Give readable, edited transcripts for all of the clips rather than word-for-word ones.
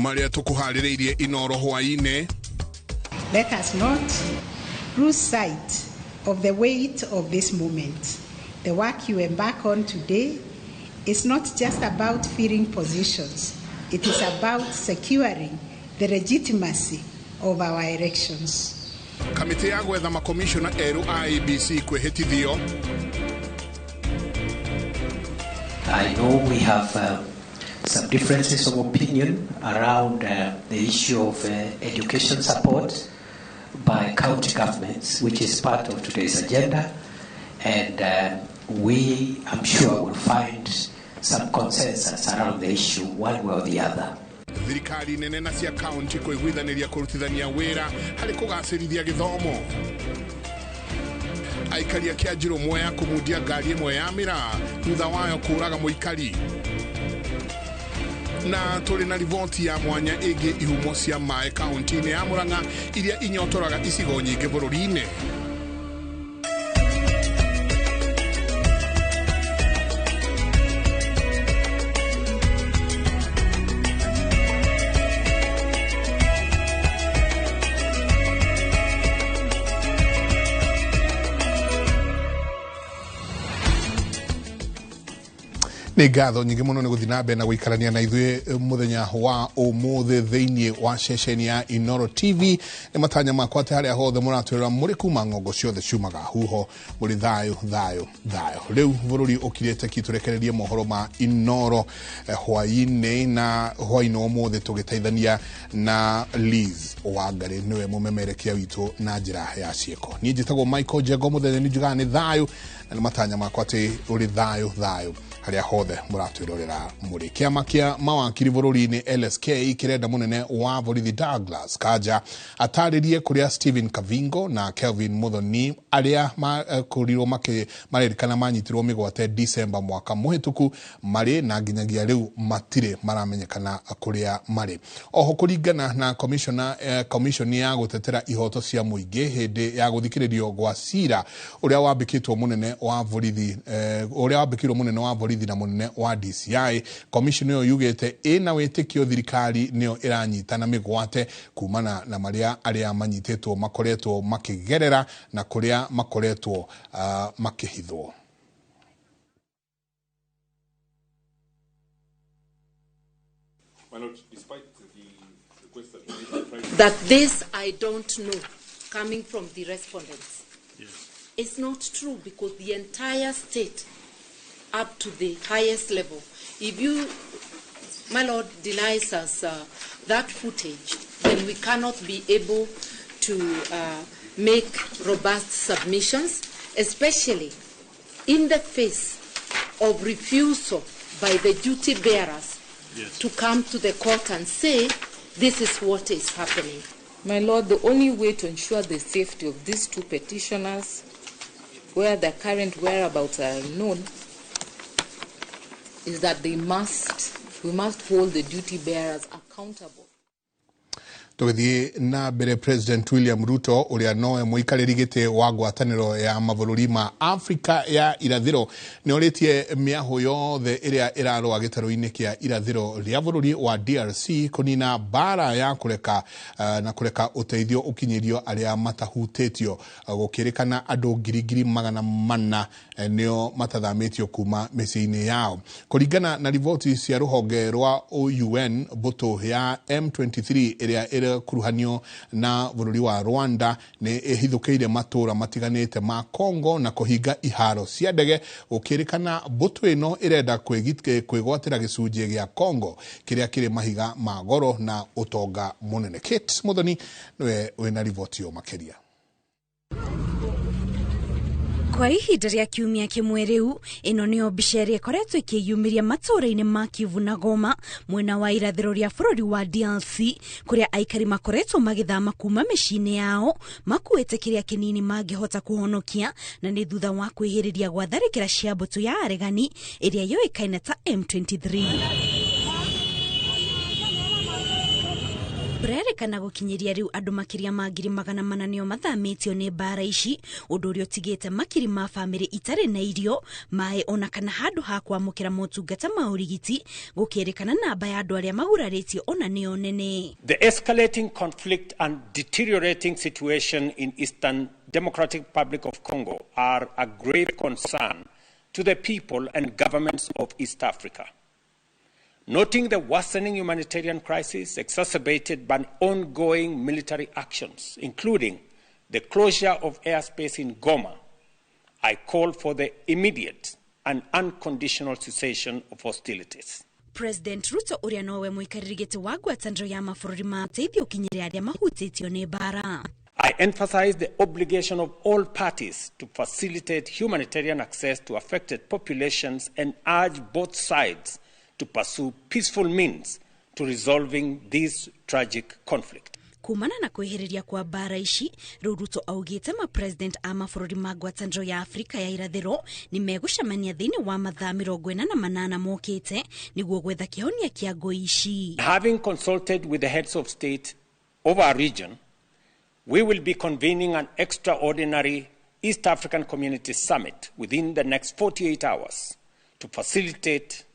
Marĩa tũkũharĩrĩirie Inoro hwaĩ-inĩ. Let us not lose sight of the weight of this moment. The work you embark on today is not just about filling positions. It is about securing the legitimacy of our elections. Kamĩtĩ ya gwetha makomishona erũ a IEBC kwĩhĩtithio. I know we have some differences of opinion around the issue of education support by county governments, which is part of today's agenda, and we, I'm sure, will find some consensus around the issue one way or the other. Thirikari nene na cia kaunti kũiguithanĩria kũrutithania wĩra harĩ kũgacĩrithia gĩthomo. Aikari a Kĩanjirũ Mwea kũmundia ngari ĩmwe ya mĩraa thutha wayo kũraga mũikari. Na tũrĩ na riboti ya mwanya ĩngĩ ihumo cia maĩ kaunti-inĩ ya Murang'a iria inyotoraga icigo nyingĩ bũrũri-inĩ. Nĩ ngatho nyingĩ mũno nĩ gũthiĩ na mbere na gũikarania na ithuĩ mũthenya wa ũmũthĩ thĩinĩ wa ceceni ya Inoro TV. Nĩ matanya makwa atĩ harĩa hothe mũratwĩrora mũrĩ kuma ng'ongo ciothe ciumaga huho mũrĩ thayũ thayũ thayũ. Rĩu bũrũri ũkirĩte ki tũrekererie mohoro ma Inoro hwaĩ-inĩ na hwaĩ-inĩ wa ũmũthĩ tũgĩteithania na Liz Wangari nĩwe mũmemerekia witũ na njĩra ya ciĩko. Niĩ njĩtagwo Michael Njengo, mũthenya nĩ njugaga nĩ thayũ na nĩ matanya makwa atĩ ũrĩ thayũ thayũ harĩa hothe mũratwĩrorera mũrĩ. Kĩama kĩa mawakiri bũrũri-inĩ LSK kĩrenda mũnene wa borithi Douglas Kanja atarĩrie kũrĩa Stephen Kavingo na Kelvin Muthoni arĩa makorirwo marerĩkana manyitirwo mĩgwate December mwaka mũhĩtũku marĩ na nginyagia rĩu matirĩ maramenyekana kũrĩa marĩ. Oho kũringana na commission ya gũtetera ihoto cia mũingĩ hĩndĩ ya gũthikĩrĩrio gwa cira ũrĩa wambĩkĩtwo mũnene wa borithi ũrĩa wambĩkĩirwo mũnene wa borithi na mũnene wa DCI, commission ĩyo yugĩte ĩna wĩtĩkio thirikari nĩyo ĩranyitana mĩgwate kumana na marĩa arĩa manyitĩtwo makoretwo makĩgerera na kũrĩa makoretwo makĩhithwo. That this I don't know, coming from the respondents. Yes. It's not true, because the entire state up to the highest level. If you, my lord, denies us that footage, then we cannot be able to make robust submissions, especially in the face of refusal by the duty bearers yes, to come to the court and say, this is what is happening. My lord, the only way to ensure the safety of these two petitioners, where their current whereabouts are unknown, is that we must hold the duty bearers accountable. Tũgĩthiĩ na mbere, President William Ruto ũrĩa nowe mũikarĩri gĩtĩ wa ngwatanĩro ya mabũrũri ma Afrika ya irathĩro nĩ orĩtie mĩahũ yothe ĩrĩa ĩrarũa gĩtarũ-inĩ kĩa irathĩro rĩa bũrũri wa DRC kũnina mbara ya kũreka na kũreka ũteithio ũkinyĩrio arĩa matahutĩtio. Gũkĩrĩkana andũ ngiri 400 nĩo matathamĩtio kuma mĩciĩ-inĩ yao. Kũringana na riboti cia rũhonge rwa UN, mbũtũ ya M23 ĩrĩa kuruhanio na bũrũri wa Rwanda nĩ ĩhithũkĩire matũra matiganĩte ma Congo na kũhinga iharo cia ndege. Gũkĩrĩkana mbũtũ ĩno ĩrenda kwĩgwatĩra gĩcunjĩ gĩa Congo kĩrĩa kĩrĩ mahiga ma goro na ũtonga mũnene. Kate Muthoni nĩwe wĩna riboti ĩyo makĩria. Kwa ihinda rĩa kiumia kĩmwe rĩu, ĩno nĩyo mbica ĩrĩa ĩkoretwo ĩkĩyumĩria matũũra-inĩ ma Kivu na Goma mwena wa irathĩro rĩa bũrũri wa DRC, kũrĩa aikari makoretwo magĩthama kuma mĩciĩ-inĩ yao makuĩte kĩrĩa kĩnini mangĩhota kũhonokia, na nĩ thutha wa kwĩhĩrĩria gwa tharĩkĩra cia mbũtũ ya aregani ĩrĩa yũĩkaine ta M23. Kũrerĩkana gũkinyĩria rĩu andũ makĩria ma 400,000 nĩo mathamĩtio nĩ mbara ici, ũndũ ũrĩa ũtigĩte makiri ma bamĩrĩ itarĩ na irio, maĩ ona kana handũ ha kwamũkĩra motungata ma ũrigiti, gũkĩrĩkana namba ya andũ arĩa magurarĩtio ona nĩyo nene. The escalating conflict and deteriorating situation in Eastern Democratic Republic of Congo are a grave concern to the people and governments of East Africa. Noting the worsening humanitarian crisis exacerbated by ongoing military actions, including the closure of airspace in Goma, I call for the immediate and unconditional cessation of hostilities. President Ruto ũrĩa nowe mũikarĩri gĩtĩ wa ngwatanĩro ya mabũrũri ma ũteithio ũkinyĩre arĩa mahutĩtio nĩ mbara. I emphasize the obligation of all parties to facilitate humanitarian access to affected populations and urge both sides to pursue peaceful means to resolving this tragic conflict. Kumana na kwĩhĩrĩria kwa mbara ici, rĩu Ruto augĩte ma president a mabũrũri ma ngwatanĩro ya Afrika ya irathĩro nĩ megũcemania thĩinĩ wa mathaa 48 mokĩte nĩguo gwetha kĩhonia kĩa ngũi ici. Having consulted with the heads of state of our region, we will be convening an extraordinary East African Community Summit within the next 48 hours to facilitate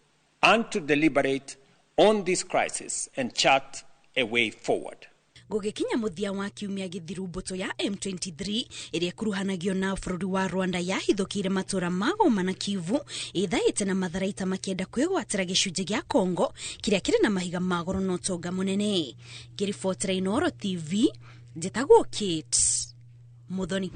and to deliberate on this crisis and chart a way forward. Gũgĩkinya mũthia wa kiumia gĩthiru, mbũtũ ya M23 ĩrĩa ĩkuruhanagio na bũrũri wa Rwanda yahithũkĩire matũra ma Goma na Kivu ĩthaĩte na matharaita makĩenda kwĩgwatĩra gĩcunjĩ gĩa Congo kĩrĩa kĩrĩ na mahiga ma goro na ũtonga mũnene. Ngĩribotera Inooro TV, njĩtagwo Kate Muthoni.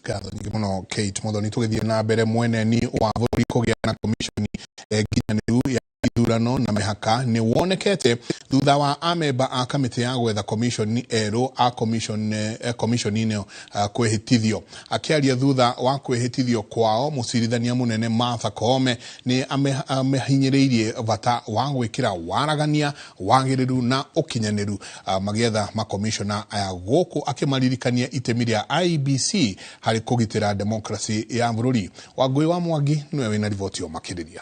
Ngatho nyingĩ mũno Kate Muthoni. Tũgĩthiĩ na mbere, mweneni wa bũrũri kũgĩa na komishoni nginyanĩru ya ithurano na mĩhaka nĩ wonekete thutha wa amemba a kamĩtĩ ya gwetha komishoni erũ a komishoni ĩno kwĩhĩtithio. Akĩaria thutha wa kwĩhĩtithio kwao, mũcirithania mũnene Martha Koome nĩ amehinyĩrĩirie bata wa gwĩkĩra waragania, wagĩrĩru na ũkinyanĩru magĩetha makomishona aya, gũkũ akĩmaririkania itemi rĩa IEBC harĩ kũgitĩra demokrasi ya bũrũri. Wangũi wa Mwangi nĩwe wĩna riboti o makĩrĩria.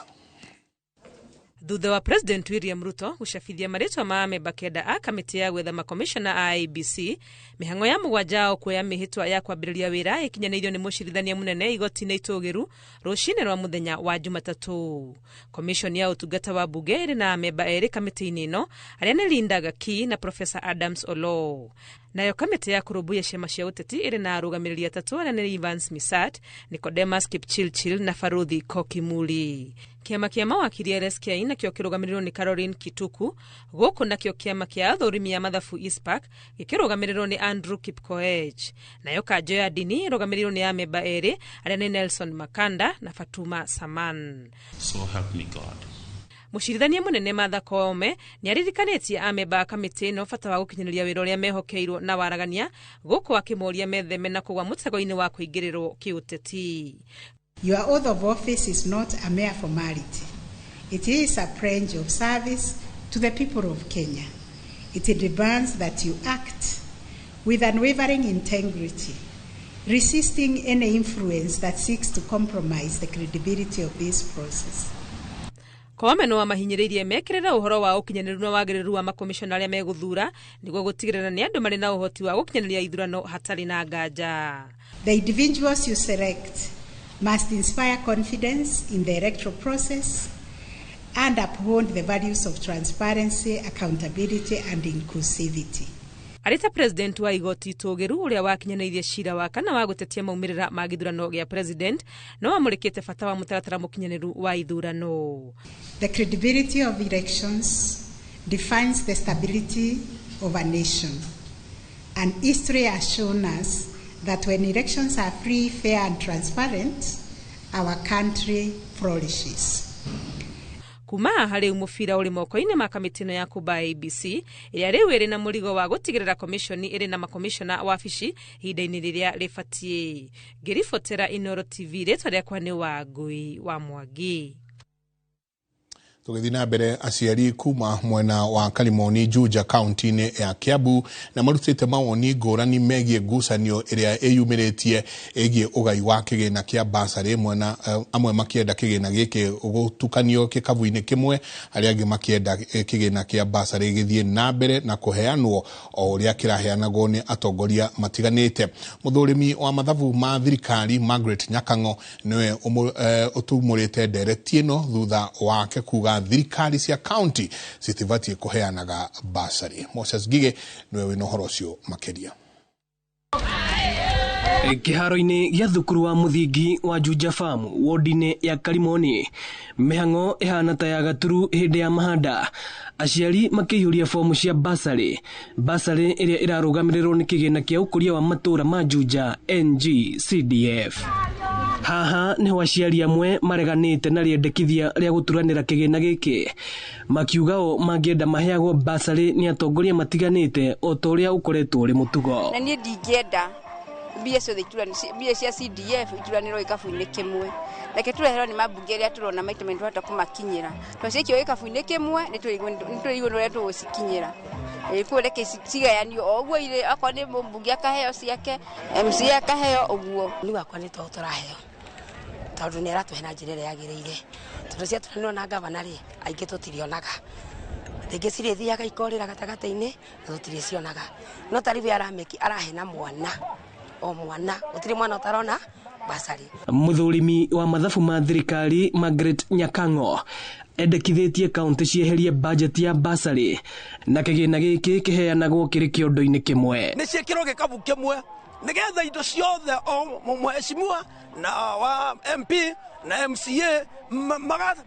Thutha wa President William Ruto gũcabithia marĩtwa ma amemba 9 a kamĩtĩ ya gwetha makomishona a IEBC, mĩhang'o ya 7 ao kuoya mĩhĩtwa ya kwambĩrĩria wĩra ĩkinyanĩirio nĩ mũcirithania mũnene igoti-inĩ itũgĩru rũcinĩ rwa mũthenya wa Jumatatũ. Komishoni ya ũtungata wa bunge ĩrĩ na amemba 2 kamĩtĩ-inĩ ĩno, arĩa nĩ Linda Gaki na Professor Adams Oloo. Nayo kamĩtĩ ya kũrũmbũiya ciama cia ũteti ĩrĩ na arũgamĩrĩri 3 arĩa nĩ Evans Misat, Nicodemus Kipchirchir na Faruthi Kokimuli. Kĩama kĩa mawakiri LSK nakĩo kĩrũgamĩrĩrwo nĩ Caroline Kituku, gũkũ nakĩo kĩama kĩa athũrimi a mathabu ISPAC gĩkĩrũgamĩrĩrwo nĩ Andrew Kipkoech. Nayo kanjo ya ndini ĩrũgamĩrĩirwo nĩ amemba 2 arĩa nĩ Nelson Makanda na Fatuma Saman. So help me God. Mũcirithania mũnene Martha Koome nĩ aririkanĩtie amemba a kamĩtĩ ĩno bata wa gũkinyanĩria wĩra ũrĩa mehokeirwo na waragania, gũkũ akĩmoria metheme na kũgwa mũtego-inĩ wa kũingĩrĩrwo kĩũteti. Your oath of office is not a mere formality. It is a pledge of service to the people of Kenya. It demands that you act with unwavering integrity, resisting any influence that seeks to compromise the credibility of this process. Koome no amahinyĩrĩirie mekĩrĩre ũhoro wa ũkinyanĩru na wagĩrĩru wa makomishona arĩa megũthura nĩguo gũtigĩrĩra nĩ andũ marĩ na ũhoti wa gũkinyanĩria ithurano hatarĩ na nganja. The individuals you select must inspire confidence in the electoral process and uphold the values of transparency, accountability and inclusivity. Arĩ ta president wa igoti itũgĩru ũrĩa wakinyanĩirie cira wa kana wa gũtetia maumĩrĩra ma gĩthurano gĩa president, no amũrĩkĩte bata wa mũtaratara mũkinyanĩru wa ithurano. The credibility of elections defines the stability of a nation, and history has shown us that when elections are free, fair and transparent, our country flourishes. Kuma haha rĩu mũbira ũrĩ moko-inĩ ma kamĩtĩ ĩno ya kũmba IEBC ĩrĩa rĩu ĩrĩ na mũrigo wa gũtigĩrĩra komishoni ĩrĩ na makomishona wabici ihinda-inĩ rĩrĩa rĩbatiĩ. Ngĩribotera Inooro TV, rĩtwa rĩakwa nĩ Wangũi wa Mwangi. Tũgĩthiĩ na mbere, aciari kuma mwena wa Karimoni Juja kaunti-inĩ ya Kiambu na marutĩte mawoni ngũrani megiĩ ngucanio ĩrĩa ĩyumĩrĩtie ĩgiĩ ũgai wa kĩgĩna kĩa basarĩ, mwena amwe makĩenda kĩgĩna gĩkĩ gũtukanio kĩkabu-inĩ kĩmwe, arĩa angĩ makĩenda kĩgĩna kĩa basarĩ gĩthiĩ na mbere na kũheanwo o ũrĩa kĩraheanagwo nĩ atongoria matiganĩte. Mũthũrimi wa mathabu ma thirikari Margaret Nyakang'o nĩwe ũtumũrĩte ndereti ĩno thutha wake kuga thirikari cia kaunti citibatiĩ kũheanaga basarĩ. Moses Ngigĩ nĩwe wĩna ũhoro ũcio makĩria. Kĩharo-inĩ gĩa thukuru wa mũthingi wa Juja Farm wodi-inĩ ya Karimoni, mĩhang'o ĩhana ta ya gaturu hĩndĩ ya mahanda, aciari makĩihũria fomu cia basarĩ, basarĩ ĩrĩa ĩrarũgamĩrĩrwo nĩ kĩgĩna kĩa ũkũria wa matũũra ma Juja NGCDF. Haha niho aciari amwe mareganĩte na rĩendekithia rĩa gũturanĩra kĩgĩna gĩkĩ, makiuga o mangĩenda maheagwo basarĩ nĩ atongoria matiganĩte o ta ũrĩa ũkoretwo ũrĩ mũtugo. Na niĩ ndingĩenda mbia ciothe mbia cia CDF ituranĩrwo gĩkabu-inĩ kĩmwe, reke tũreherwo nĩ mambunge arĩa tũrona maita maingĩ twahota kũmakinyĩra, tondũ ciaikio gĩkabu-inĩ kĩmwe nĩ tũrĩigua ũrĩa tũgũcikinyĩra. Kuo reke cigayanio o ũguo irĩ, okorwo nĩ mũmbunge akaheo ciake, MCA akaheo ũguo. Ni wakwa nĩ to tũraheo tondũ nĩ aratũhe na njĩra ĩrĩa yagĩrĩire, tondũ ciaturanĩrwo na gavana rĩ, aingĩ tũtirionaga, rĩngĩ cirĩthiaga ikorĩra gatagatĩ-inĩ na tũtirĩcionaga, no ta rĩu arameki arahe na mwana o mwana, gũtirĩ mwana ũtarona basarĩ. Mũthũrimi wa mathabu ma thirikari Margaret Nyakang'o endekithĩtie kaunti cieherie bajeti ya basarĩ na kĩgĩna gĩkĩ kĩheanagwo kĩrĩ kĩondo-inĩ kĩmwe. Nĩ ciĩkĩrwo gĩkabu kĩmwe nĩgetha indo ciothe o mheshimiwa na wa MP na MCA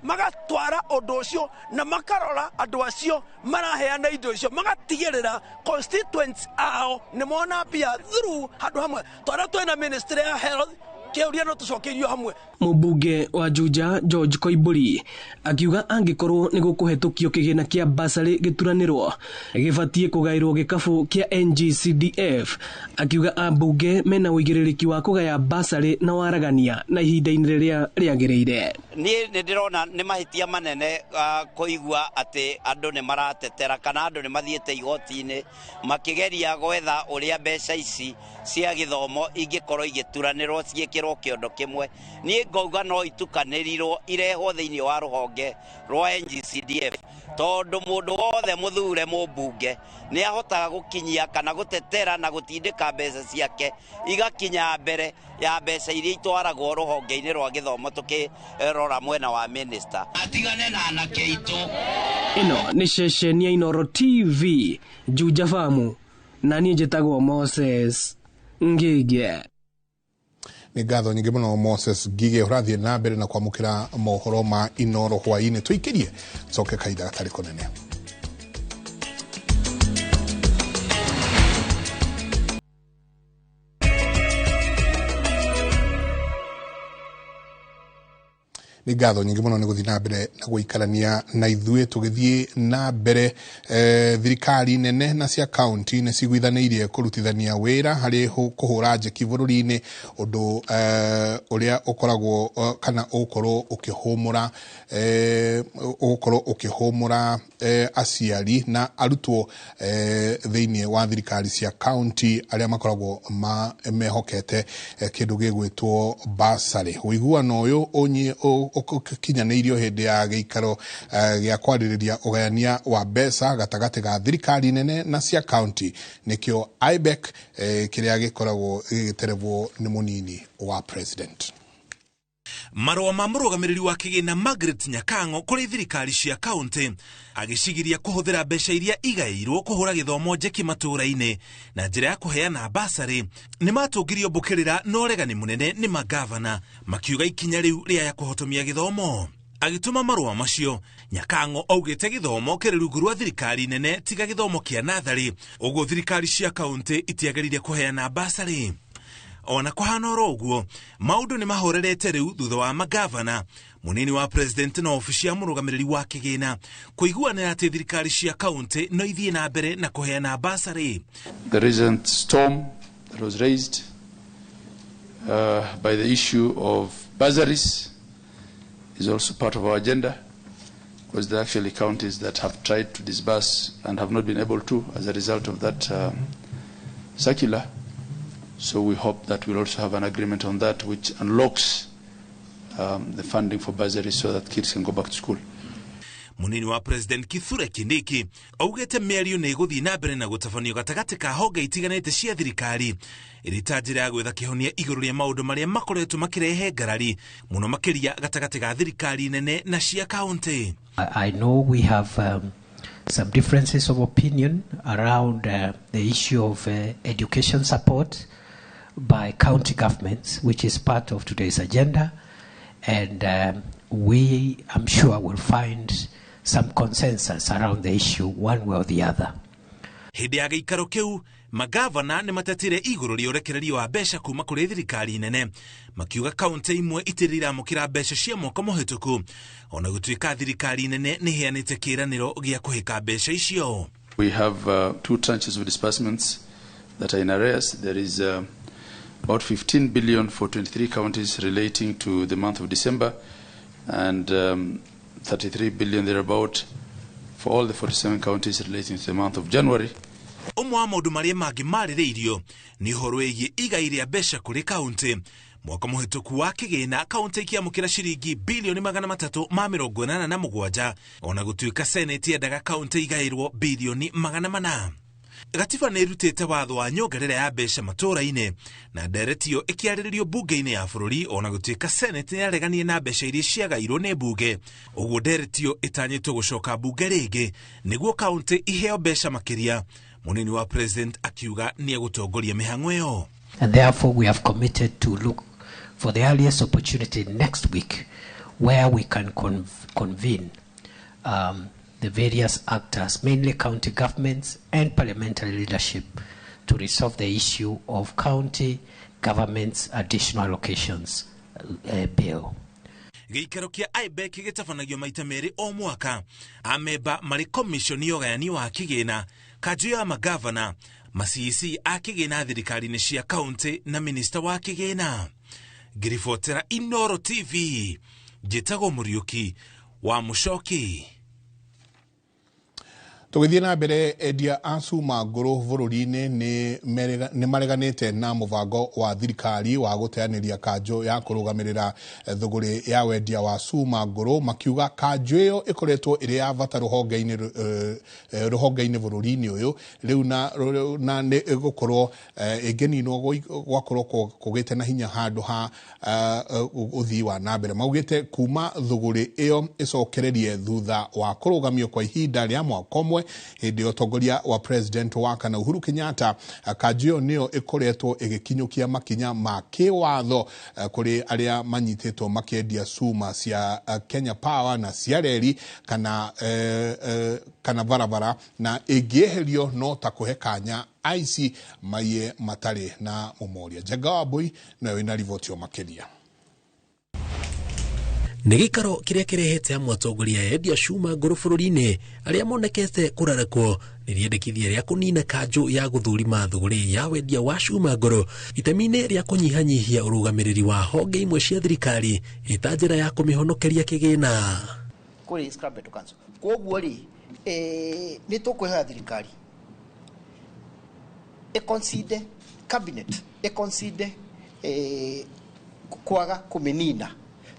magatwara ũndũ ũcio na makarora andũ acio maraheana indo icio, magatigĩrĩra constituents ao nĩ mona mbia through handũ hamwe. Tondũ twĩna ministry ya health, kĩũria no tũcokeirio hamwe. Mũmbunge wa Juja George Koimbũri akiuga angĩkorwo nĩ gũkũhetũkio kĩgĩna kĩa basarĩ gĩturanĩrwo gĩbatiĩ kũgaĩrwo gĩkabũ kĩa NGCDF, akiuga ambunge mena ũigĩrĩrĩki wa kũgaya basarĩ na waragania na ihinda-inĩ rĩrĩa rĩagĩrĩire. Niĩ nĩ ndĩrona nĩ mahĩtia manene kũigua atĩ andũ nĩ maratetera kana andũ nĩ mathiĩte igoti-inĩ makĩgeria gwetha ũrĩa mbeca ici cia gĩthomo ingĩkorwo igĩturanĩrwo ciĩkĩrwo kĩondo kĩmwe. Niĩ ngauga no itukanĩrirwo irehwo thĩinĩ wa rũhonge rwa NGCDF, tondũ mũndũ wothe mũthure mũmbunge nĩ ahotaga gũkinyia kana gũtetera na gũtindĩka mbeca ciake igakinya mbere ya mbeca iria itwaragwo rũhonge-inĩ rwa gĩthomo tũkĩrora mwena wa minister. Atigane na anake aitũ. Ĩno nĩ ceceni ya Inooro TV Juja Farm, na niĩ njĩtagwo Moses Ngige. Nĩ ngatho nyingĩ mũno Moses Ngige, ũrathiĩ na mbere na kwamũkĩra mohoro ma Inooro hwaĩ-inĩ. Tũikĩrie coke kahinda gatarĩ kũnene. Nĩ ngatho nyingĩ mũno nĩ gũthiĩ na mbere na gũikarania na ithuĩ tũgĩthiĩ na mbere. Thirikari nene na cia kaunti nĩ ciguithanĩirie kũrutithania wĩra harĩ kũhũra njeki bũrũri-inĩ, ũndũ ũrĩa ũkoragwo kana ũgũkorwo ũkĩhũmũra aciari na arutwo thĩinĩ wa thirikari cia kaunti arĩa makoragwo mehokete kĩndũ gĩgwĩtwo basarĩ. Ũiguano ũyũ ũkinyanĩirio hĩndĩ ya gĩikaro gĩa kwarĩrĩria ũgayania wa mbeca gatagatĩ ga thirikari nene na cia kaunti, nĩkĩo IBEC kĩrĩa gĩkoragwo gĩgĩterebwo nĩ mũnini wa president. Marũa ma mũrũgamĩrĩri wa kĩgĩna Margaret Nyakang'o kũrĩ thirikari cia kaunti agĩcigiria kũhũthĩra mbeca iria igaĩirwo kũhũra gĩthomo njeki matũũra-inĩ na njĩra ya kũheana basarĩ nĩ matũngirio mbũkĩrĩra na ũregani mũnene nĩ magavana, makiuga ikinya rĩu rĩaya kũhotomia gĩthomo. Agĩtũma marũa macio, Nyakang'o augĩte gĩthomo kĩrĩ rungu rwa thirikari nene tiga gĩthomo kĩa natharĩ, ũguo thirikari cia kaunti itiagĩrĩire kũheana basarĩ. Ona kũhana oro ũguo, maũndũ nĩ mahorerete rĩu thutha wa magavana, mũnini wa president na obici ya mũrũgamĩrĩri wa kĩgĩna kũiguanĩra atĩ thirikari cia kaunti no ithiĩ na mbere na kũheana basarĩ. The recent storm that was raised by the issue of bursaries is also part of our agenda. Because there are actually counties that have tried to disburse and have not been able to as a result of that circular. So we hope that we'll also have an agreement on that, which unlocks the funding for bursaries so that kids can go back to school. Munini wa President Kithure Kindiki augĩte mĩario nĩ ĩgũthiĩ na mbere na gũtabanio gatagatĩ ka honge itiganĩte cia thirikari ĩrĩ ta njĩra ya gwetha kĩhonia igũrũ rĩa maũndũ marĩa makoretwo makĩrehe ngarari mũno makĩria gatagatĩ ga thirikari nene na cia kaunti. I know we have some differences of opinion around the issue of education support by county governments, which is part of today's agenda, and we, I'm sure, will find some consensus around the issue one way or the other. Hĩndĩ ya gĩikaro kĩu, magavana nĩ matetire igũrũ rĩa ũrekererio wa mbeca kuma kũrĩ thirikari nene, makiuga kaunti imwe itirĩ iramũkĩra mbeca cia mwaka mũhĩtũku ona gũtuĩka thirikari nene nĩ ĩheanĩte kĩĩranĩro gĩa kũhĩka mbeca icio. We have two tranches of disbursements that are in arrears. There is about 15 billion for 23 counties relating to the month of December, and 33 billion thereabout for all the 47 counties relating to the month of January. Ũmwe wa maũndũ marĩa mangĩ marĩrĩirio nĩ ũhoro wĩgiĩ igai rĩa mbeca kũrĩ kaunti. Mwaka mũhĩtũku wa kĩgĩna, kaunti ikĩamũkĩra ciringi bilioni 387, ona gũtuĩka seneti yendaga kaunti igaĩrwo bilioni 400. Gatiba nĩ ĩrutĩte watho wa nyongerera ya mbeca matũũra-inĩ na ndereti ĩyo ĩkĩarĩrĩrio bunge-inĩ ya bũrũri, ona gũtuĩka seneti nĩyareganire na mbeca iria ciagairwo nĩ bunge. Ũguo ndereti ĩyo ĩtanyĩtwo gũcoka bunge rĩngĩ nĩguo kaunti iheo mbeca makĩria. Munini wa President akiuga nĩ egũtongoria mĩhang'o ĩyo. And therefore we have committed to look for the earliest opportunity next week where we can convene the various actors, mainly county governments and parliamentary leadership, to resolve the issue of county governments' additional allocations bill. Gĩikaro kĩa IBEC gĩtabanagio maita merĩ o mwaka. Amemba marĩ commission ya ũgayani wa kĩgĩna, kanjũ ya magavana, ma CEC a kĩgĩna thirikari-inĩ cia kaunti na minista wa kĩgĩna. Ngĩribotera Inooro TV, njĩtagwo Mũriũki wa Mũcoki. Tũgĩthiĩ na mbere, endia a cuma ngũrũ bũrũri-inĩ nĩ mareganĩte na mũbango wa thirikari wa gũteanĩria kanjũ ya kũrũgamĩrĩra thũgũrĩ ya wendia wa cuma ngũrũ, makiuga kanjũ ĩyo ĩkoretwo ĩrĩ ya bata rũhonge-inĩ bũrũri-inĩ ũyũ rĩu na nĩ ĩgũkorwo ĩngĩninwo gwakorwo kũgĩte na hinya handũ ha ũthii wa na mbere. Maugĩte kuma thũgũrĩ ĩyo ĩcokererie thutha wa kũrũgamio kwa ihinda rĩa mwaka ũmwe hĩndĩ ya ũtongoria wa President wa kana Uhuru Kenyatta. Kanjũ ĩyo nĩyo ĩkoretwo ĩgĩkinyũkia makinya ma kĩwatho kũrĩ arĩa manyitĩtwo makĩendia cuma cia Kenya Power na cia reri kana barabara, na ĩngĩeherio no ta kũhe kanya aici maiye matarĩ na mũmoria. Njenga wa Mbui noyo ĩna riboti o makĩria. Nĩ gĩikaro kĩrĩa kĩrehete amwe atongoria endia cuma ngũrũ bũrũri-inĩ arĩa monekete kũrarakwo nĩ rĩendekithia rĩa kũnina kanjũ ya gũthũrima thũgũrĩ ya wendia wa cuma ngũrũ itemi-inĩ rĩa kũnyihanyihia ũrũgamĩrĩri wa honge imwe cia thirikari ĩta njĩra ya kũmĩhonokeria kĩgĩna. Kũrĩ Scrap Metal Council. Kwoguo rĩ, nĩ tũkwĩhoya thirikari ĩconsider cabinet ĩconsider kwaga kũmĩnina,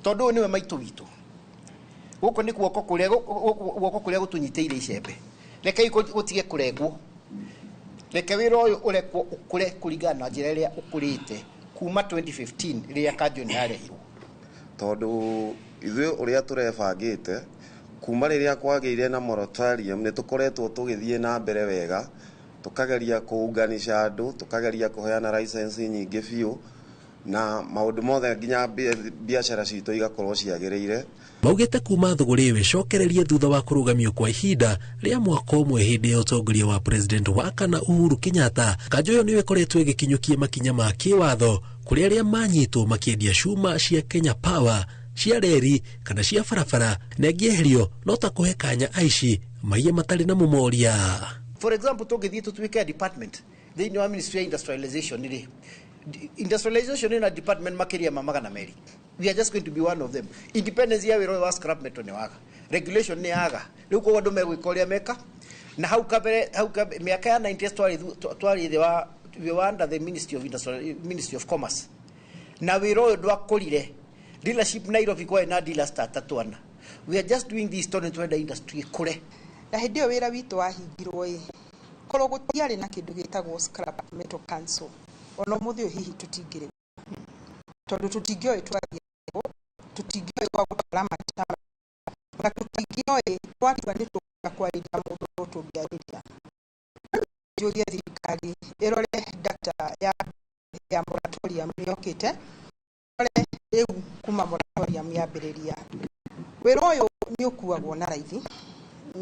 tondũ ũyũ nĩwe maitũ witũ. Gũkũ nĩ guoko kũrĩa guoko kũrĩa gũtũnyitĩire icembe. Rekei gũtige kũrengwo, reke wĩra ũyũ ũrekwo ũkũre kũringana na njĩra ĩrĩa ũkũrĩte kuma 2015 rĩrĩa kanjũ nĩ yarehirwo. Tondũ ithuĩ ũrĩa tũrebangĩte kuma rĩrĩa kwagĩire na moratorium nĩ tũkoretwo tũgĩthiĩ na mbere wega, tũkageria kũunganisha andũ, tũkageria kũheana license nyingĩ biũ, na maũndũ mothe nginya biacara citũ igakorwo ciagĩrĩire. Maugĩte kuma thũgũrĩ ĩyo ĩcokererie thutha wa kũrũgamio kwa ihinda rĩa mwaka ũmwe hĩndĩ ya ũtongoria wa President wa kana Uhuru Kenyatta, kanjũ ĩyo nĩyo ĩkoretwo ĩgĩkinyũkia makinya ma kĩwatho kũrĩ arĩa manyitwo makĩendia cuma cia Kenya Power, cia reri kana cia barabara, na ĩngĩeherio no ta kũhe kanya aici maiye matarĩ na mũmoria. For example, tũngĩthiĩ tũtuĩke department thĩinĩ wa Ministry ya Industrialization rĩ, industrialization ĩna department makĩria ma 200. We are just going to be one of them. Independence ya wĩra ũyũ wa scrap metal nĩ waga, regulation nĩ yaga, rĩu koguo andũ megwĩka ũrĩa meka. Na hau kabere, hau kabere mĩaka ya 90s twarĩ thĩ wa, we were under the Ministry of Industrial, Ministry of Commerce, na wĩra ũyũ ndwakũrire. Dealership Nairobi kwarĩ na dealers ta atatũ ana. We are just doing this tondũ nĩtũrenda industry ĩkũre. Na hĩndĩ ĩyo wĩra witũ wahingirwo ĩ, korwo gũtiarĩ na kĩndũ gĩtagwo Scrap Metal Council, ona ũmũthĩ ũyũ hihi tũtingĩrĩ, tondũ tũtingĩoĩ twathiĩ, tũtingĩoĩ gwa gũtwara mata, na tũtingĩoĩ twatua nĩ tũkwenda kwarĩria mũndũ tũngĩarĩria. Njũrie thirikari ĩrore data ya moratorium nĩyokĩte, ĩrore rĩu kuma moratorium yambĩrĩria. Wĩra ũyũ nĩ ũkuagwo na raithi,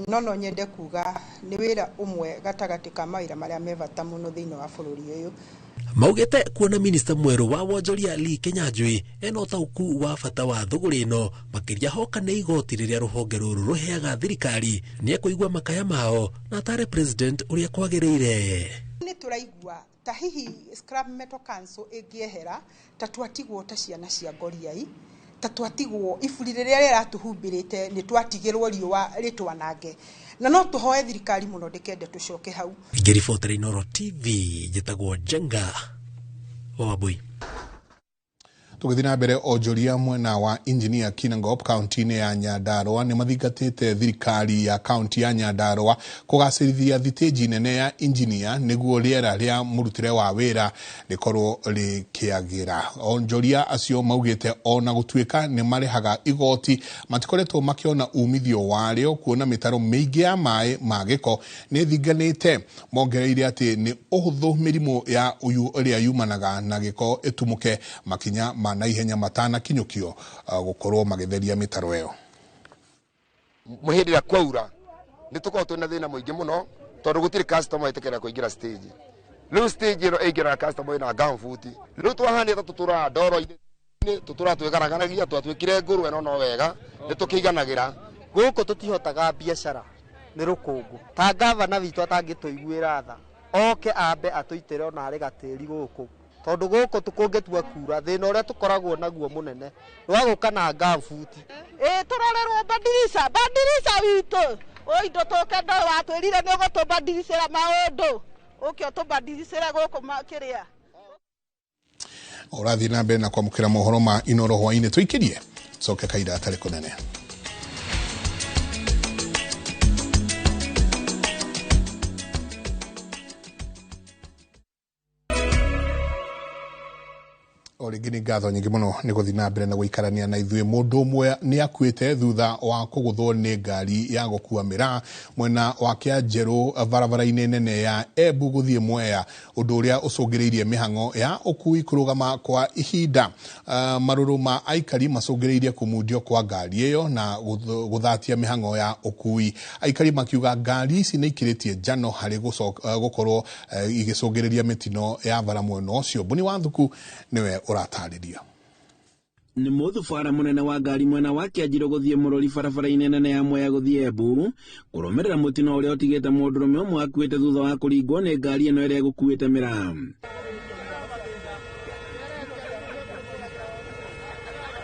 no nyende kuga nĩ wĩra ũmwe gatagatĩ ka mawĩra marĩa me bata mũno thĩinĩ wa bũrũri ũyũ. Maugĩte kuona minista mwerũ wa wonjoria Lee Kinyanjui ena ũtaũku wa bata wa thũgũrĩ ĩno, makĩria hoka nĩ igoti rĩrĩa rũhonge rũrũ rũheaga thirikari, nĩ ekũigua makaya mao na atare president ũrĩa kwagĩrĩire. Nĩ tũraigua ta hihi Scrap Metal Council ĩngĩehera, ta twatigwo ta ciana cia ngoriai, ta twatigwo iburi rĩrĩa rĩratũhumbĩrĩte, nĩ twatigĩrwo riũa rĩtwanange, na no tũhoe thirikari mũno ndĩkende tũcoke hau. Ngĩribotera Inooro TV, njĩtagwo Njenga wa Wambui. Tũgĩthiĩ na mbere, onjoria mwena wa Engineer Kinangop kaunti-inĩ ya Nyandarua nĩ mathingatĩte thirikari ya kaunti ya Nyandarua kũgacĩrithia thitĩnji nene ya Engineer nĩguo rĩera rĩa mũrutĩre wa wĩra rĩkorwo rĩkĩagĩra. Onjoria acio maugĩte ona gũtuĩka nĩ marĩhaga igoti, matikoretwo makĩona umithio warĩo, kuona mĩtaro mĩingĩ ya maĩ ma gĩko nĩ ĩthinganĩte. Mongereire atĩ nĩ ũhũthũ mĩrimũ ya ũyũ ĩrĩa yumanaga na gĩko ĩtumũke makinya ma naihenya matanakinyũkio gũkorwo magĩtheria mĩtaro ĩyo. Hĩndĩ ĩrĩa kwaura nĩ tũkoragwo twĩna thĩna mũingĩ mũno, tondũ gũtirĩ customer ĩtĩkĩra kũingĩra stage. Rĩu stage ĩno ĩingĩraga customer ĩna gumboot. Rĩu twahania ta tũtũraga ndoro-inĩ, tũtũraga twĩgaragaragia, twatuĩkire ngũrwe no no wega nĩ tũkĩiganagĩra. Gũkũ tũtihotaga biacara nĩ rũkũngũ. Ta gavana witũ atangĩtũiguĩra tha, oke ambe atũitĩre ona arĩ gatĩri gũkũ, tondũ gũkũ tũkũngĩtua kura thĩna ũrĩa tũkoragwo naguo mũnene nĩ wa gũka na gumboot. Ĩ tũrorerwo bandirisa, bandirisa witũ ũ indo tũke ndo watwĩrire nĩ ũgũtũbandiricĩra maũndũ, ũke ũtũbandiricĩre gũkũ kĩrĩa. Ũrathiĩ na mbere na kwamũkĩra mohoro ma Inooro hwainĩ, tũikĩrie coke kaira atarĩ kũnene. O rĩngĩ nĩ ngatho nyingĩ mũno nĩ gũthiĩ na mbere na gũikarania na ithuĩ. Mũndũ ũmwe nĩ akuĩte thutha wa kũgũthwo nĩ ngari ya gũkua mĩraa mwena wa Kĩanjerũ barabara-inĩ nene ya Embu gũthiĩ Mwea, ũndũ ũrĩa ũcũngĩrĩirie mĩhang'o ya ũkui kũrũgama kwa ihinda. Marũrũ ma aikari macũngĩrĩirie kũmundio kwa ngari ĩyo na gũthatia mĩhang'o ya ũkui. Aikari makiuga ngari ici nĩ ikĩrĩtie njano harĩ gũkorwo igĩcũngĩrĩria mĩtino ya bara mwena ũcio. Mbuni wa Thuku nĩwe ũratarĩria. Nĩ mũthabara mũnene wa ngari mwena wa Kĩanjirũ gũthiĩ Mũrori barabara-inĩ nene ya Mwea gũthiĩ Embu kũrũmĩrĩra mũtino ũrĩa ũtigĩte mũndũrũme ũmwe akuĩte thutha wa kũringwo nĩ ngari ĩno ĩrĩa ĩgũkuĩte mĩraa.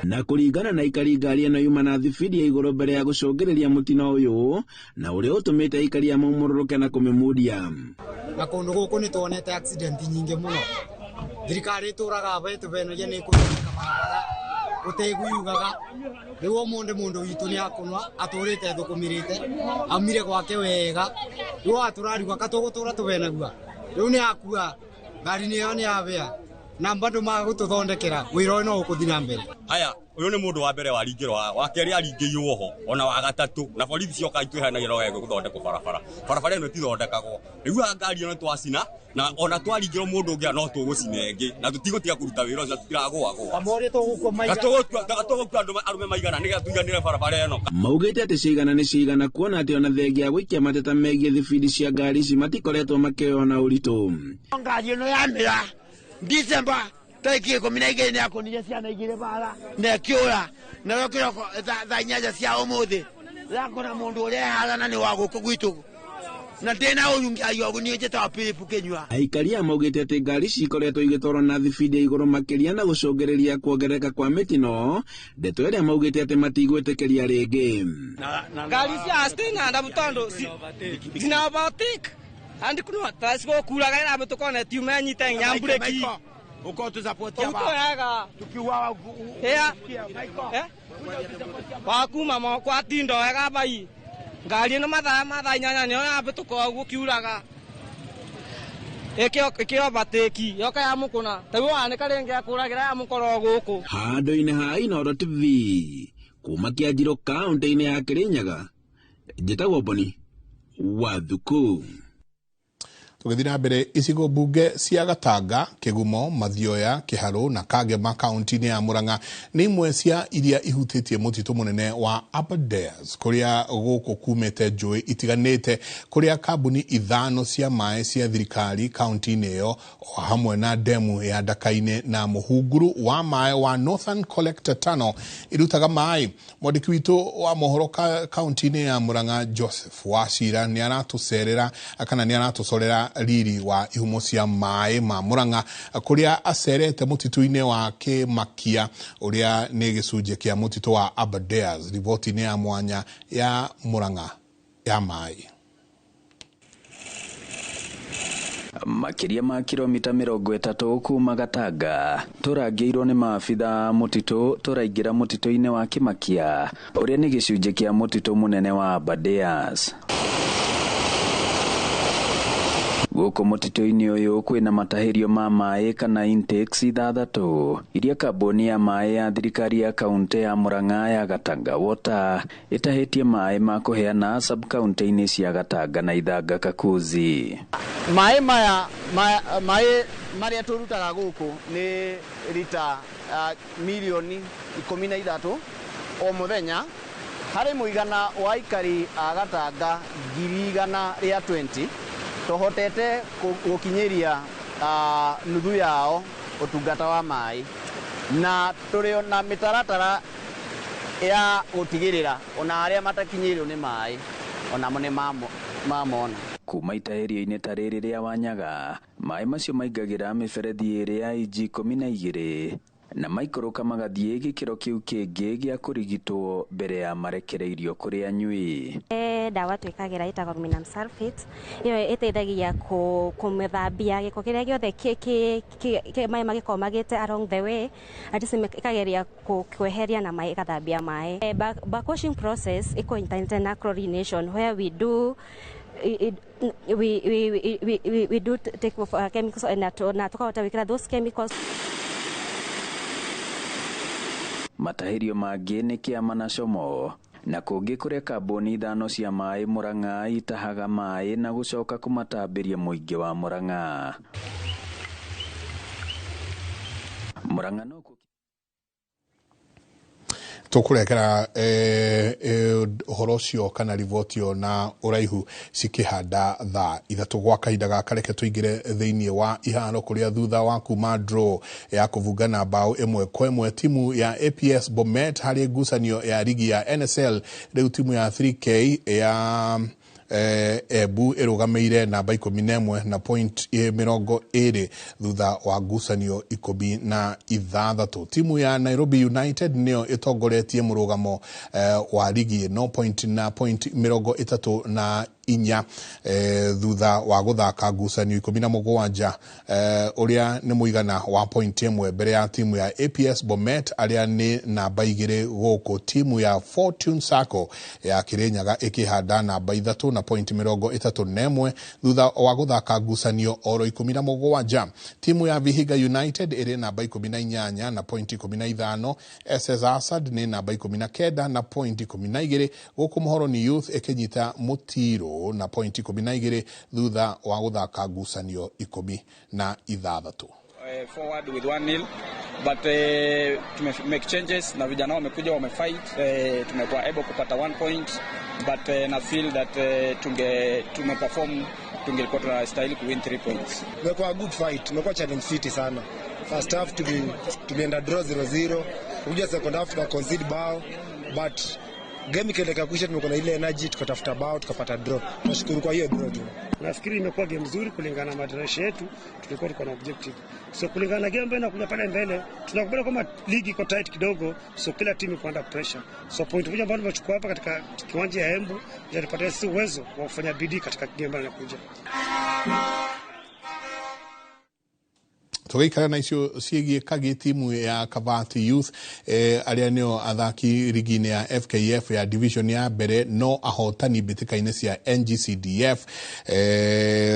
Na kũringana na aikari, ngari ĩno yuma na thibidi ya igũrũ mbere ya gũcũngĩrĩria mũtino ũyũ na ũrĩa ũtũmĩte aikari a maumũrũrũke na kũmĩmundia. Na kũndũ gũkũ nĩ tuonete accident nyingĩ mũno. Thirikari ĩtũraga aba ĩtũbenagia nĩ ĩkũthondeka barabara gũteiguugaga. Rĩu ũmũthĩ mũndũ witũ nĩ akũnwa atũrĩte thũkũmĩrĩte, aumire gwake wega, rĩu atũrarigwa katũgũtũra tũbenagua. Rĩu nĩ akua, ngari nĩyo nĩ yabĩa, na bado magũtũthondekera wĩra ũyũ no ũkũthiĩ na mbere. Haya, ũyũ nĩ mũndũ wa mbere waringĩrwo haha, wa kerĩ aringĩirwo ho, ona wa gatatũ, na borithi cioka itwĩheanagĩra wega gũthondekwo barabara. Barabara ĩno ĩtithondekagwo. Rĩu haha ngari ĩno twacina, na ona twaringĩrwo mũndũ ũngĩ no tũgũcina ĩngĩ, na tũtigũtiga kũruta wĩra ũcio, tũtiragũagũa. Tũgũkua andũ arũme maigana nĩgetha tũiganĩre barabara ĩno. Maugĩte atĩ cigana nĩ cigana, kuona atĩ ona thengia ya gũikia mateta megiĩ thibindi cia ngari ici matikoretwo makĩoywo na ũritũ. Ngari ĩno ya mĩraa December tarĩki 12 nĩ akonire ciana igĩrĩ bara na ĩkĩũra, nayo kĩroko thaa 8 cia ũmũthĩ yakona mũndũ ũrĩa ehara na nĩ wa gũkũ gwitũ Na ndina ũru ngĩaria ũguo niĩ njĩtagwo Philip Kĩnyua. Aikari aya maugĩte atĩ ngari ici ikoretwo igĩtwarwo na thibindi ya igũrũ makĩria na gũcũngĩrĩria kuongerereka kwa mĩtino, ndeto ĩrĩa maugĩte atĩ matigwĩtĩkĩria rĩngĩ. Ngari cia sting ndabu tondu zina overtake andi kuno tasiko kuraga ira tukone tiume nyite nyambureki uko tuzapotia ba wega tukiwa ya kwa kuma mo kwa tindo wega bai ngari no mathaa 8 nĩyo yambĩtũka ũguo kiuraga ĩkĩo overtake yoka ya mũkũna taguo wanĩka rĩngĩ akũragĩra ya mũkoro gũkũ. Handũ-inĩ ha Inooro TV kuma Kĩanjirũ kaũntĩ-inĩ ya Kĩrĩnyaga, njĩtagwo Boni Wathuku. Tũgĩthiĩ na mbere, icigo mbunge cia Gatanga, Kĩgumo, Mathioya, Kĩharũ na Kangema kaunti-inĩ ya Murang'a nĩ imwe cia iria ihutĩtie mũtitũ mũnene wa Aberdares kũrĩa gũkũ kumĩte njũĩ itiganĩte kũrĩa kambuni 5 cia maĩ cia thirikari kaunti-inĩ ĩyo o hamwe na demu ya Ndaka-inĩ na mũhunguru wa maĩ wa Northern Collector Tunnel irutaga maĩ. Mwandĩki witũ wa mohoro kaunti-inĩ ya Murang'a Joseph Wachira nĩ aratũcerera kana nĩ aratũcorera riri wa ihumo cia maĩ ma Murang'a kũrĩa acerete mũtitũ-inĩ wa Kĩmakia ũrĩa nĩ gĩcunjĩ kĩa mũtitũ wa Aberdares. Riboti-inĩ ya mwanya ya Murang'a ya maĩ. Makĩria ma kilomita 30 kuma Gatanga tũrangĩirwo nĩ maabitha mũtitũ tũraingĩra mũtitũ-inĩ wa Kĩmakia ũrĩa nĩ gĩcunjĩ kĩa mũtitũ mũnene wa Aberdares. Gũkũ mũtitũ-inĩ ũyũ kwĩna matahĩrio ma maĩ kana intakes 6 iria kambuni ya maĩ ya thirikari ya kaunti ya Murang'a ya Gatanga Water ĩtahĩtie maĩ ma kũheana sub-county-inĩ cia Gatanga na Ithanga Kakuzi. Maĩ maya maĩ marĩa tũrutaga gũkũ nĩ rita milioni 13 o mũthenya harĩ mũigana wa aikari a Gatanga 120,000 tohotete gũkinyĩria nuthu yao ũtungata wa maĩ na tũrĩ na mĩtaratara ya gũtigĩrĩra ona arĩa matakinyĩirwo nĩ maĩ onamo nĩ mamona. Kuma itahĩrio-inĩ ta rĩrĩ rĩa Wanyaga maĩ macio maingagĩra mĩberethi ĩrĩ ya inji 12 na maikũrũka magathiĩ gĩkĩro kĩu kĩngĩ gĩa kũrigitwo mbere ya marekereirio kũrĩ anyui. Ndawa twĩkagĩra ĩtagwo aluminum sulfate ĩyo ĩteithagia kũmĩthambia gĩko kĩrĩa gĩothe maĩ magĩkorwo magĩte along the way, at least ĩkageria kweheria na maĩ ĩgathambia maĩ. Backwashing process ĩkũnyitanĩte na chlorination where we do we do take chemicals na tukahota gwĩkĩra those chemicals. Matahĩrio mangĩ nĩ Kĩama na Como na kũngĩ kũrĩa kambuni 5 cia maĩ Murang'a itahaga maĩ na gũcoka kũmatambĩria mũingĩ wa Murang'a. Murang'a no tũkũrekera ũhoro ũcio kana riboti ĩyo na ũraihu cikĩhanda thaa 3 gwa kahinda gaka. Reke tũingĩre thĩinĩ wa iharo kũrĩa thutha wa kuma draw ya kũbungana bao 1-1 timu ya APS Bomet harĩ ngucanio ya rigi ya NSL. Rĩu timu ya 3K ya Embu ĩrũgamĩire namba 11 na point 20 thutha wa ngucanio 16. Timu ya Nairobi United nĩyo ĩtongoretie mũrũgamo wa rigi ĩno point na point 34 thutha wa gũthaka ngucanio 17 ũrĩa nĩ mũigana wa point 1 mbere ya timu ya APS Bomet arĩa nĩ namba 2 gũkũ. Timu ya Fortune Sacco ya Kĩrĩnyaga ĩkĩhanda namba 3 na point 31 thutha wa gũthaka ngucanio oro 17. Timu ya Vihiga United ĩrĩ namba 18 na point 15. SS Asad nĩ namba 19 na point 12 gũkũ Muhoroni Youth ĩkĩnyita mũtiro na point 12 thutha wa gũthaka ngucanio 16. Forward with 1-0 but tume make changes na vijana wamekuja wamefight, tumekuwa able kupata 1 point but na feel that tumeperform tungelikuwa tunastahili ku win 3 points. Imekuwa good fight, imekuwa challenge city sana. First half tulienda draw 0-0, kuja second half tuka concede bao, but Game ikiendelea kuisha, tumekuwa na ile energy, tukatafuta bao, tukapata draw. Tunashukuru kwa hiyo draw tu. Nafikiri imekuwa game nzuri kulingana na matarajio yetu, tulikuwa tuko na objective. So kulingana na game ambayo inakuja pale mbele, tunakubali kwamba ligi iko tight kidogo, so kila timu iko under pressure. So point moja ambayo tumechukua hapa katika kiwanja ya Embu inatupatia sisi uwezo wa kufanya bidii katika game ambayo inakuja. Tũgĩikara na icio ciĩgiĩ Kagi timu ya Kabati Youth arĩa nĩo athaki rigi-inĩ ya FKF ya division ya mbere no ahotani mbĩtĩka-inĩ cia NGCDF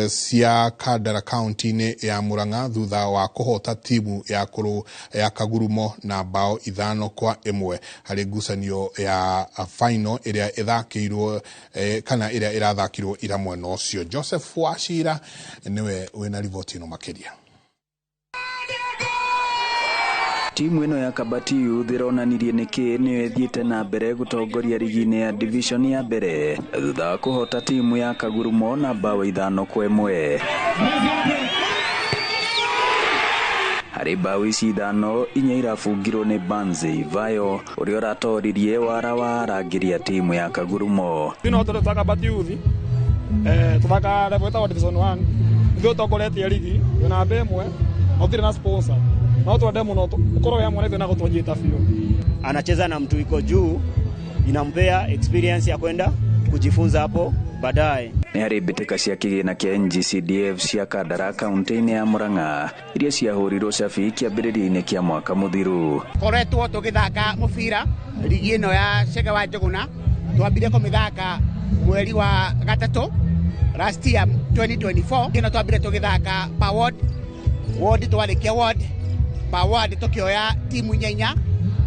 cia Kandara kaunti-inĩ ya Murang'a thutha wa kũhota timu ya kũrũ ya Kagurumo na bao 5-1 harĩ ngucanio ya final ĩrĩa ĩthakĩirwo kana ĩrĩa ĩrathakirwo ira mwena ũcio. Joseph Wachira nĩwe wĩna riboti ĩno makĩria. Timu ĩno ya Kabati Youth ĩronanirie nĩkĩ nĩyo ĩthiĩte na mbere gũtongoria rigi-inĩ ya division ya mbere thutha wa kũhota timu ya Kagurumo na bao 5-1. Harĩ bao ici 5, 4 irabungirwo nĩ Banzi Vayo ũrĩa ũratoririe wara wa arangĩria timu ya Kagurumo. Ino tũrĩ Kabati Youth tũthaka level ĩtagwo division 1 ithuĩ tũtongoretie rigi twĩ namba 1 na tũtirĩ na sponsor. Na watu wa demo ukoro ya mwana na kutuonyesha fio. Anacheza na mtu iko juu, inampea experience ya kwenda kujifunza hapo baadaye. Nĩ harĩ mbĩtĩka cia kĩgĩna kĩa NGCDF cia Kandara kaunti-inĩ ya Murang'a iria ciahũrirwo cabi kĩambĩrĩria-inĩ kĩa mwaka mũthiru. Koretwo tũgĩthaka mũbira rigi ĩno ya Chege wa Njũgũna, twambire kũmĩthaka mweri wa 3 last year 2024. Ĩno twambire tũgĩthaka per ward, ward twarĩkia ward per ward tukioya timu 4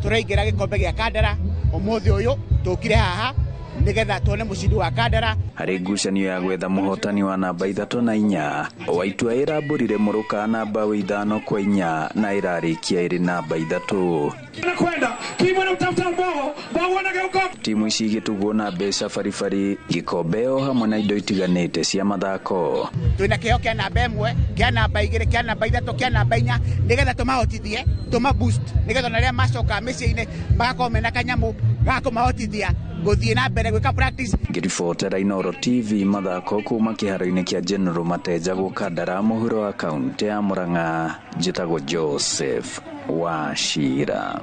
turaingira gikombe gia Kandara umuthi uyu tukire haha nigetha tuone mucindi wa Kandara. Harĩ ngucanio ya gwetha mũhotani wa namba 3 na 4 Waitua ĩrambũrire Mũrũka na bao 5-4 na ĩrarĩkia ĩrĩ namba 3. Timu ici igĩtugwo na mbeca baribari, gĩkombe o hamwe na indo itiganĩte cia mathako. Twĩna kĩheo kĩa namba 1, kĩa namba 2, kĩa namba 3, kĩa namba 4 nĩgetha tũmahotithie, tũma boost nĩgetha ona rĩrĩa macoka mĩciĩ-inĩ magakorwo mena kanyamũ ga kũmahotithia gũthiĩ na mbere gwĩka practice. Ngĩribotera Inooro TV mathako kuma kĩharo-inĩ kĩa General Mateja Gũkandara mũhuro wa kaunti ya Murang'a, njĩtagwo Joseph Wachira.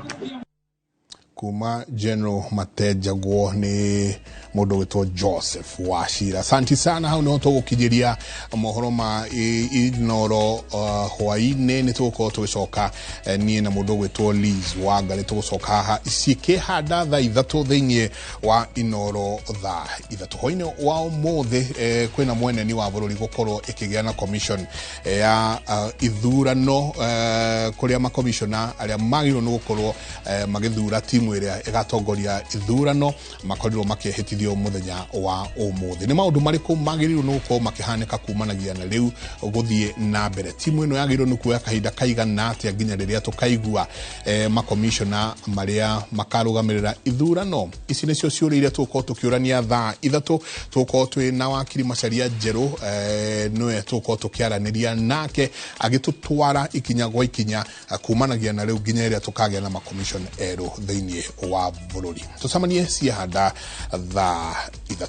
Kuma General Matejagwo nĩ mũndũ wĩtwo Joseph Wachira. Asante sana, hau nĩho tũgũkinyĩria mohoro ma Inooro hwaĩ-inĩ. Nĩ tũgũkorwo tũgĩcoka niĩ na mũndũ ũgwĩtwo Liz Wanga, nĩ tũgũcoka haha cikĩhanda thaa 3 thĩinĩ wa Inooro thaa 3 hwaĩ-inĩ wa ũmũthĩ. Kwĩna mweneni wa bũrũri gũkorwo ĩkĩgĩa na commission ya ithurano kũrĩa makomishona arĩa magĩrĩirwo nĩ gũkorwo magĩthura timu ĩrĩa ĩgatongoria ithurano makorirwo makĩhĩtithio mũthenya wa ũmũthĩ. Nĩ maũndũ marĩkũ magĩrĩirwo nĩ gũkorwo makĩhanĩka kumanagia na rĩu gũthiĩ na mbere? Timu ĩno yagĩrĩirwo nĩ kuoya kahinda kaigana atĩa nginya rĩrĩa tũkaigua makomishona marĩa makarũgamĩrĩra ithurano? Ici nĩcio ciũria iria tũgũkorwo tũkĩũrania thaa 3. Tũgũkorwo twĩ na wakiri Macharia Njerũ, nĩwe tũgũkorwo tũkĩaranĩria nake agĩtũtwara ikinya gwa ikinya kumanagia na rĩu nginya ĩrĩa tũkagĩa na makomishona erũ thĩinĩ wa bũrũri. Tũcemanie ciahanda thaa 3.